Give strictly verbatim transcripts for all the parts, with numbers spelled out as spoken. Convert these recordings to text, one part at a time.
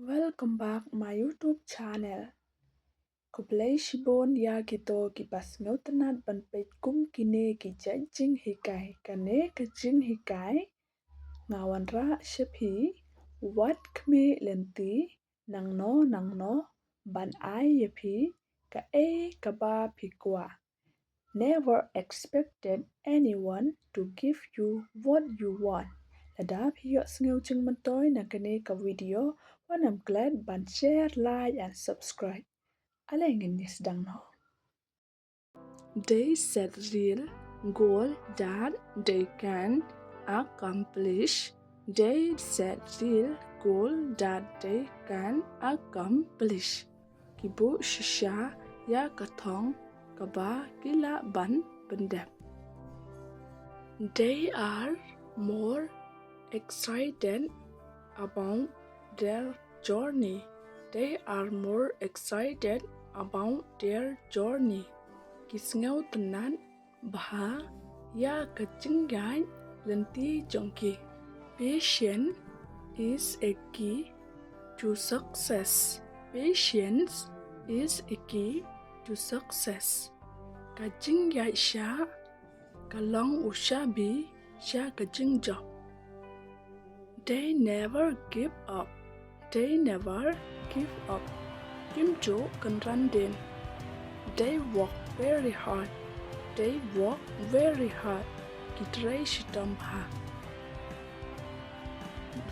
Welcome back my YouTube channel. Khublei shibun ïa kito kiba sngewtynnat ban peit kum kine ki jait jinghikai. Kane ka jinghikai nga wanrah sha phi wat khmih lynti nangno nangno ban ai ïa phi kaei kaba phi kwah. Never expected anyone to give you what you want. Lada phi ïohsngew jingmyntoi na kane ka video, wat nym klet ban share, like and subscribe. Ale ngin ïa sdang noh. They set real goal that they can accomplish. They set real goal that they can accomplish. Ki buh shisha ïa ka thong kaba ki lah ban pyndep. They are more excited about their journey. They are more excited about their journey. Ki sngewtynnat bha ïa ka jingïaid lynti jong ki. Patience is a key to success. Patience is a key to success. Ka jingïaid shah ka long u shabi sha ka jingjop. They never give up. They never give up. Kim ju kynran dien. They work very hard. They work very hard. Ki trei shitom bha.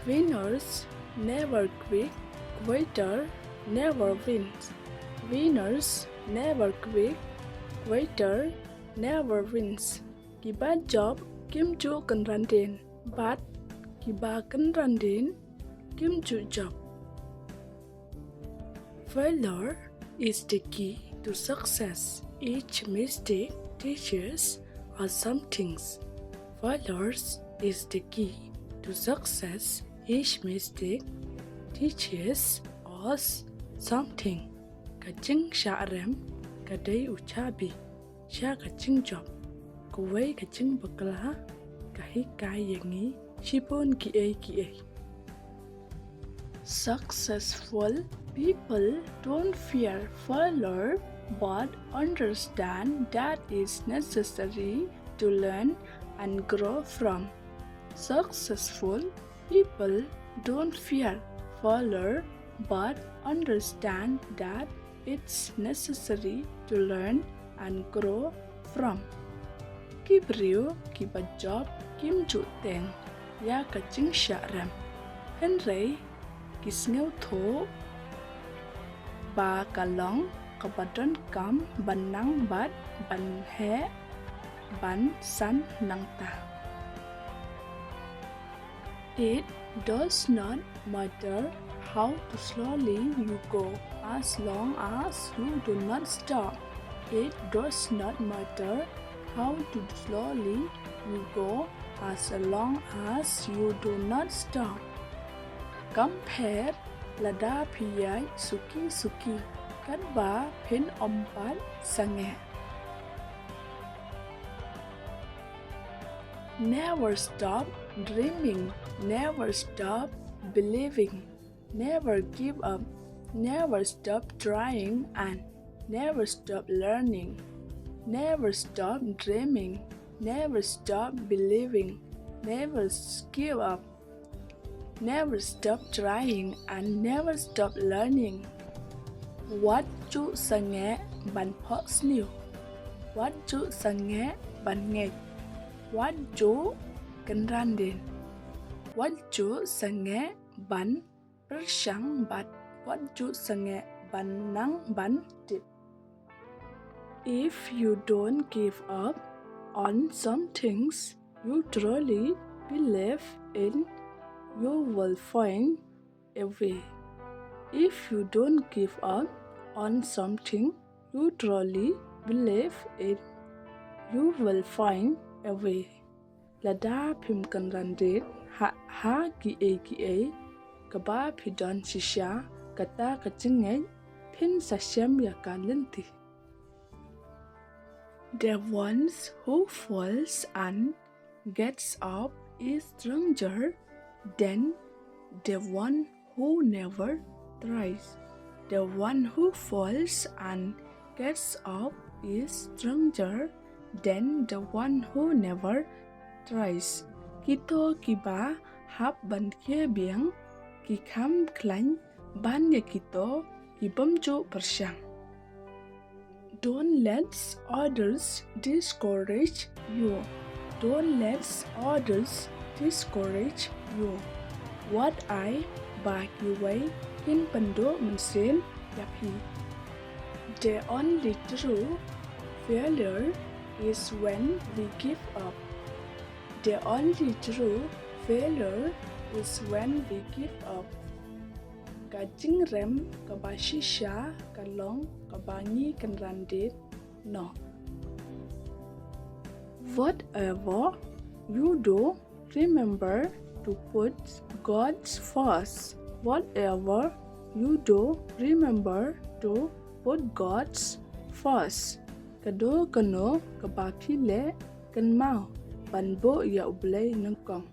Winners never quit. Quitter never wins. Winners never quit. Quitter never wins. Kiba jop kim ju kynran dien, bad kiba kynran dien kim ju jop. Failure is the key to success. Each mistake teaches us something. Failure is the key to success. Each mistake teaches us something. Ka jingshah rem ka dei u shabi sha ka jingjop. Kawei ka jingbakla ka hikai ïa ngi shibun kiei kiei. Successful people don't fear failure but understand that it's necessary to learn and grow from. Successful people don't fear failure but understand that it's necessary to learn and grow from. Ki briew kiba jop kim ju teng ïa ka jingshah rem. Hynrei ki sngewthuh ba ka long kaba donkam ban nang bad ban heh ban san nangta. It does not matter how too slowly you go, as long as you do not stop. It does not matter how too slowly you go, as long as you do not stop. Kam pher lada phi ïaid suki suki, katba phin ym pat sangeh. Never stop dreaming, never stop believing, never give up, never stop trying, and never stop learning. Never stop dreaming, never stop believing, never s-, give up. Never stop trying and never stop learning. Wat ju sangeh ban phohsniew. Wat ju sangeh ban ngeit. Wat ju kynran dien. Wat ju sangeh ban pyrshang bad wat ju sangeh ban nang ban tip. If you don't give up on some things you truly believe in, you will find a way. If you don't give up on something you truly believe in, you will find a way. Lada phim kynran dien ha, ha kiei kiei kaba phi don shisha, kata ka jingngeit phin sa shem ïa ka lynti. The ones who falls and gets up is stronger than the one who never tries. The one who falls and gets up is stronger than the one who never tries. Kito kiba hap ban khie biang ki kham khlaiñ ban ïa kito ki bym ju pyrshang. Don't let others discourage you. Don't let others discourage you. Wat ai ba kiwei kin pynduh mynsiem ïa phi. The only true failure is when we give up. The only true failure is when we give up. Ka jingrem kaba shisha ka long kaba ngi kynran dien noh. Whatever you do, remember to put God first. Whatever you do, remember to put God first. Kano kano kaba phi leh, kynmaw ban buh ïa U Blei nyngkong.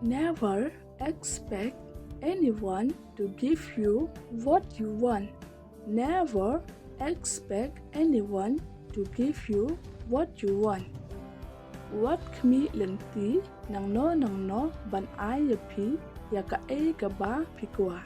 Never expect anyone to give you what you want. Never expect anyone to give you what you want. Wat khmih lynti nangno nangno ban ai ïa phi ïa kaei kaba phi kwah.